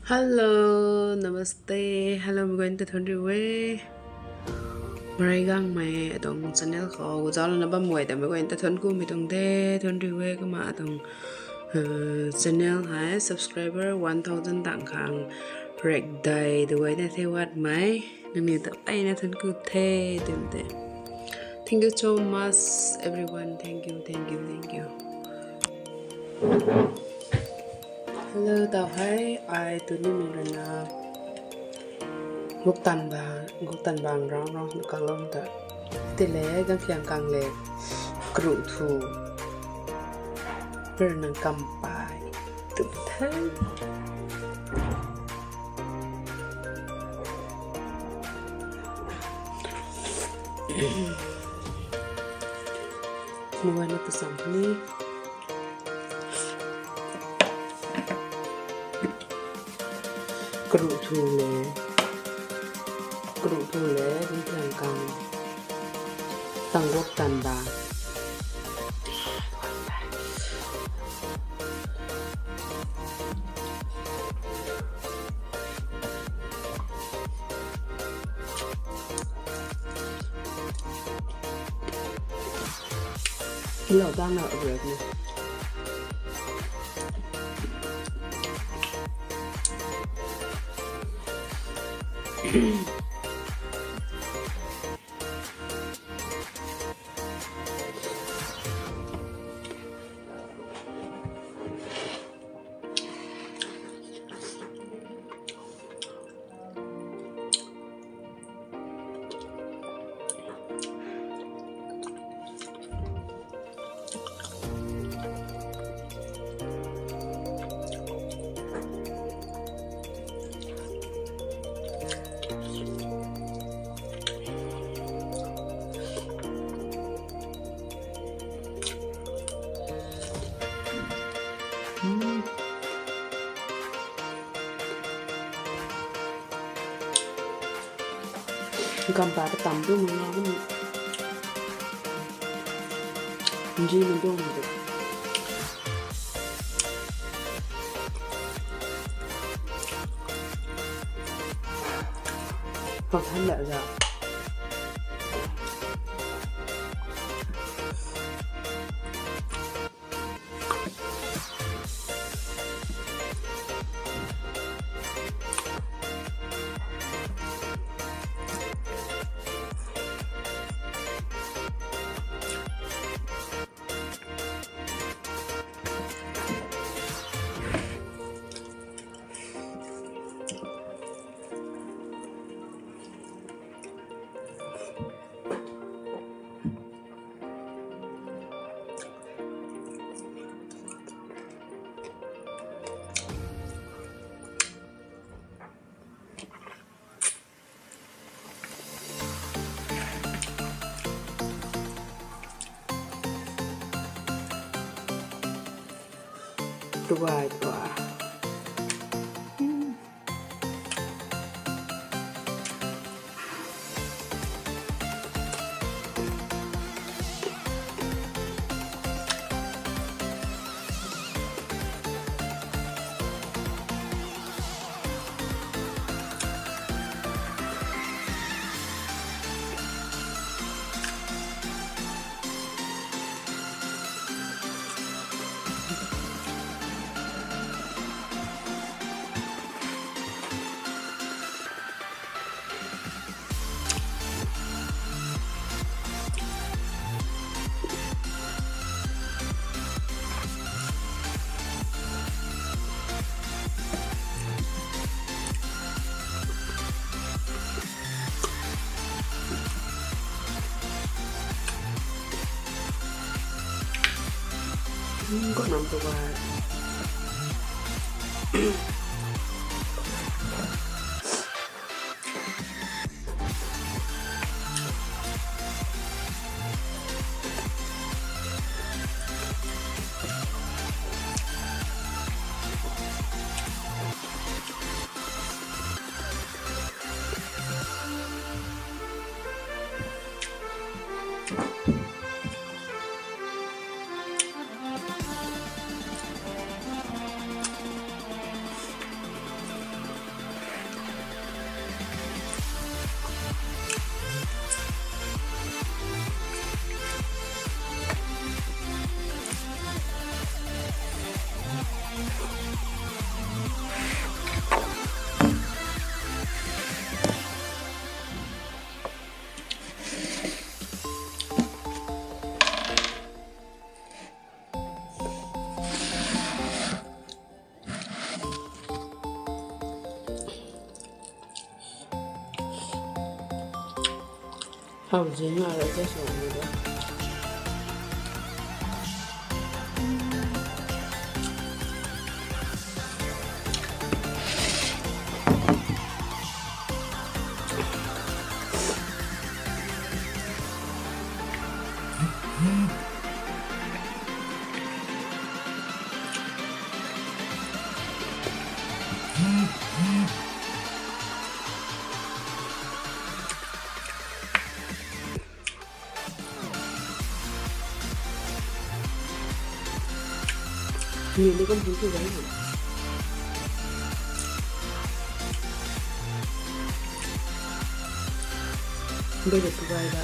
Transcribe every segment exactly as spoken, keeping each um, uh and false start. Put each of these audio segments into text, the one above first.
Hello, namaste. Hello, mei guay ta thuanc riu e. Marai gangmei atuang channel khou zauclana bammei guay ta mei guay ta thuanc kumei tuang de, thuanc riu e. Kumna atuang, uh, channel hei subscriber one thousand tang khang rek dai duay na the watmei. Nangniw ta ai na thuanc ku the, twmei tei. Thank you so much, everyone. Thank you, thank you, thank you. Hello, tau hei, ai tuni mei rana. Guktan bang, guktan bang rang rang na kalum ta. Tile, gangkhiang kang le, kru thu. Rana kam pai. Tu the. Mei guayna ta sam ni. Kru thu le. Kru thu le, gangkhiang kang. Tang guktan bang. Hello, dana bread ni. Kam pa katam tu muna kum. Nji mei dong mei dong. Hak than la za. Tuay tuay. Hmm, kau nam tu ba. Au, zing a ra just wan ni da. Ni ni kum hum tu gay na. Bebe tu gay da.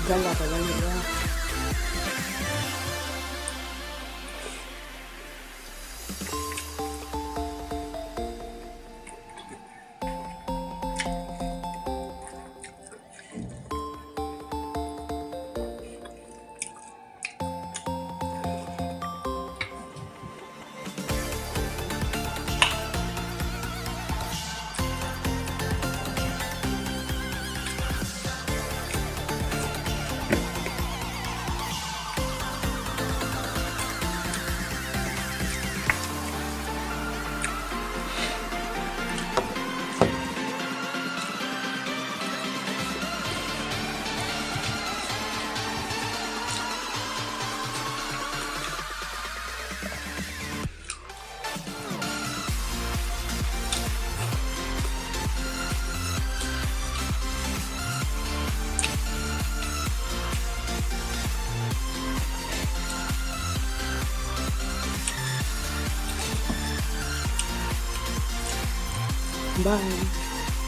Gala, gala, gala. Bye.